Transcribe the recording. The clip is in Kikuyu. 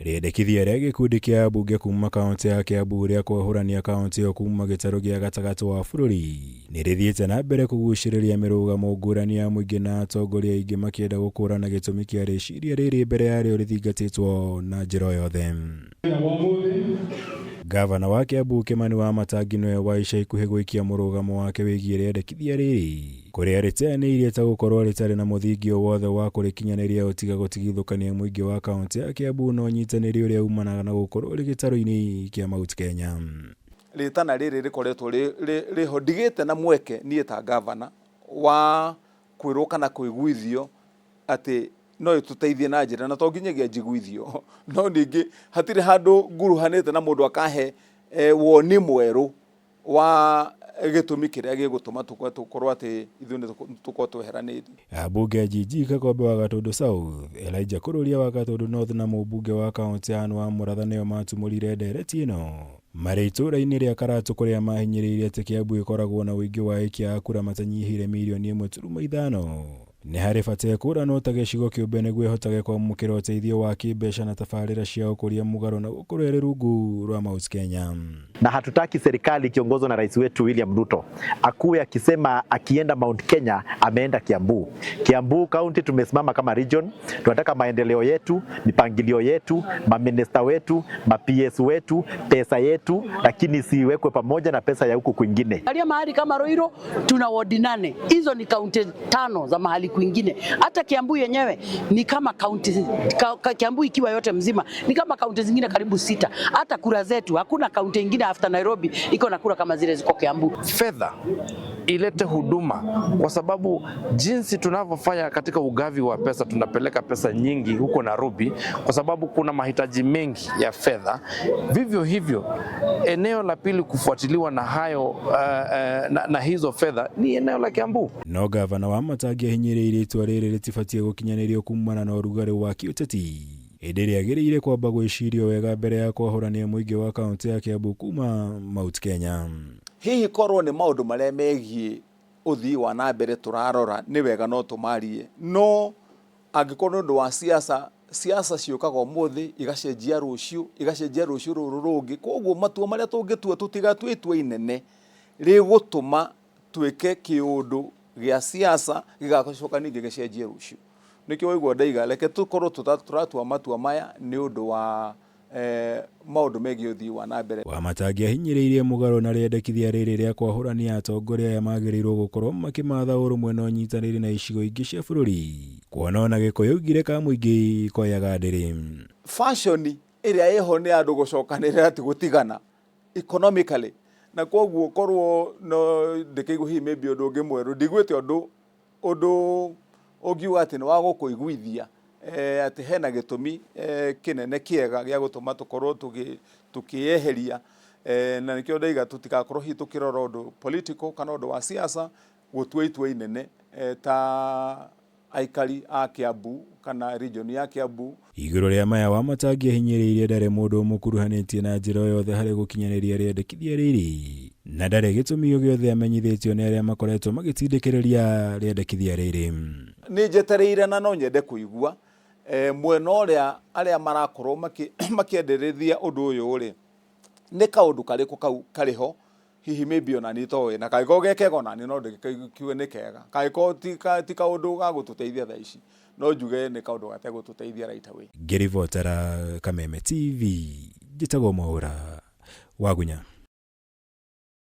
Rĩendekithia rĩa gĩkundi kĩa ambunge kuma kaũntĩ ya Kiambu rĩa kwahũrania kaũntĩ ĩyo kuma gĩtarũ gĩa gatagatĩ wa bũrũri nĩ rĩthiĩte na mbere kũgucĩrĩria mĩrũgamo ngũrani ya mũingĩ na atongoria aingĩ makĩenda gũkũrana gĩtũmi kĩa rĩciria rĩrĩ mbere yarĩo rĩthingatĩtwo na njĩra o yothe. Gavana wa Kiambu Kimani Wamatangi nĩwe wa ica ikuhĩ gũikia mũrũgamo wake wĩgiĩ rĩendekithia rĩrĩ kũrĩa rĩteanĩirie ta gũkorwo rĩtarĩ na mũthingi o wothe wa kũrĩkinyanĩria ũtiga gũtigithũkania mũingĩ wa kaũntĩ ya Kiambu na ũnyitanĩri ũrĩa umanaga na gũkorwo rĩ gĩtarũ-inĩ kĩa Mount Kenya. Rĩtana rĩrĩ rĩkoretwo rĩho ndigĩte na mweke niĩ ta gavana wa kwĩrwo kana kũiguithio atĩ no ĩtũteithie na njĩra na to nginyagia njiguithio no ningĩ hatirĩ handũ nguruhanĩte na mũndũ akahe woni mwerũ wa gĩtũmi kĩrĩa gĩgũtũma tũkorwo atĩ ithuĩ nĩ tũkorwo tweheranĩte. Ambunge GG Kakombe wa Gatundu South, Elijah Kururia wa Gatundu North na mũmbunge wa kaũntĩ Anne wa Mũratha nĩo matumũrire ndereti ĩno marĩ itũũra-inĩ rĩa Karatu kũrĩa mahinyĩrĩirie atĩ Kiambu ĩkoragwo na ũingĩ wa aikia a kura matanyihĩire mirioni 1.5. Nĩ harĩ bata ĩkũranwo ta gĩcigo kĩũmbe nĩguo ĩhotage kwamũkĩra ũteithio wa kĩmbeca na tabarĩra cia ũkũria mũgarũ na gũkorwo ĩrĩ rungu rwa Mount Kenya. Na hatutaki serikali ikiongozwa na rais wetu William Ruto akuwe akisema akienda Mount Kenya ameenda Kiambu. Kiambu County tumesimama kama region, tunataka maendeleo yetu, mipangilio yetu, maminista wetu, ma PS wetu, pesa yetu, lakini siwekwe pamoja na pesa ya huku kwingine. Angalia mahali kama Ruiru tuna wodi 8, hizo ni kaunti 5 za mahali kwingine. Hata Kiambu yenyewe ni kama kaunti Kiambu ikiwa yote mzima ni kama kaunti zingine karibu 6. Hata kura zetu hakuna kaunti nyingine after Nairobi iko na kura kama zile ziko Kiambu. Fedha ilete huduma, kwa sababu jinsi tunavyofanya katika ugavi wa pesa, tunapeleka pesa nyingi huko Nairobi kwa sababu kuna mahitaji mengi ya fedha. Vivyo hivyo eneo la pili kufuatiliwa na hayo na hizo fedha ni eneo la Kiambu. No gavana Wamatangi ahinyĩrĩirie itua rĩrĩ rĩtibatiĩ gũkinyanĩrio kumana na ũrugarĩ wa kĩũteti ĩndĩ rĩagĩrĩire kwamba gwĩcirio wega mbere ya kwahũrania mũingĩ wa kaũntĩ ya Kiambu kuma Mount Kenya. Hihi korwo nĩ maũndũ marĩa megiĩ ũthii wa na mbere tũrarora nĩ wega no tũmarie, no angĩkorwo nĩ ũndũ wa siasa, siasa ciũkaga ũmũthĩ igacenjia rũciũ, igacenjia rũciũ rũrũ rũngĩ. Koguo matua marĩa tũngĩtua tũtigatue itua inene rĩgũtũma twĩke kĩũndũ gĩa siasa gĩgacoka ningĩ gĩcenjie rũciũ. Nĩkĩo waigua ndaiga reke tũkorwo tũratua matua maya nĩ ũndũ wa maũndũ megiĩ ũthii wa na mbere. Wamatangi ahinyĩrĩirie mũgarũ na rĩendekithia rĩrĩ rĩa kwahũrania atongoria aya magĩrĩirwo gũkorwo makĩmatha ũrũmwe na ũnyitanĩri na icigo ingĩ cia bũrũri kuona ona Gĩkũyũ augire ka mũingĩ koyaga ndĩrĩ. Fashion ĩrĩa ĩho nĩ andũ gũcokanĩrĩra ti gũtigana economically, na koguo korwo no ndĩkĩigua hihi maybe ũndũ ũngĩ mwerũ, ndiguĩte ũndũ ũngiuga atĩ nĩ wa gũkũiguithia atĩ hena gĩtũmi kĩnene kĩega gĩa gũtũma tũkorwo tũkĩyeheria, na nĩkĩo ndaiga tũtigakorwo hihi tũkĩrora ũndũ political kana ũndũ wa siasa gũtua itua inene ta aikari a Kiambu kana region ya Kiambu. Igũrũ rĩa maya Wamatangi ahinyĩrĩirie ndarĩ mũndũ ũmũkuruhanĩtie na njĩra o yothe harĩ gũkinyanĩria rĩendekithia rĩrĩ na ndarĩ gĩtũmi o gĩothe amenyithĩtio nĩ arĩa makoretwo magĩtindĩkĩrĩria rĩendekithia rĩrĩ. Nĩ njetereire na no nyende kũigua mwena ũrĩa arĩa marakorwo makĩendereria ũndũ ũyũ rĩ, nĩ kaũndũ karĩkũ kau karĩ ho hihi maybe ona niĩ toĩ, na kangĩkorwo ge kega ona niĩ no ndĩkiuge nĩ kega, kangĩkorwo ti kaũndũ ga gũtũteithia thaa ici no njuge nĩ kaũndũ gategũtũteithia right away. Ngĩribotera Kameme TV, njĩtagwo Mwaũra Wagunya.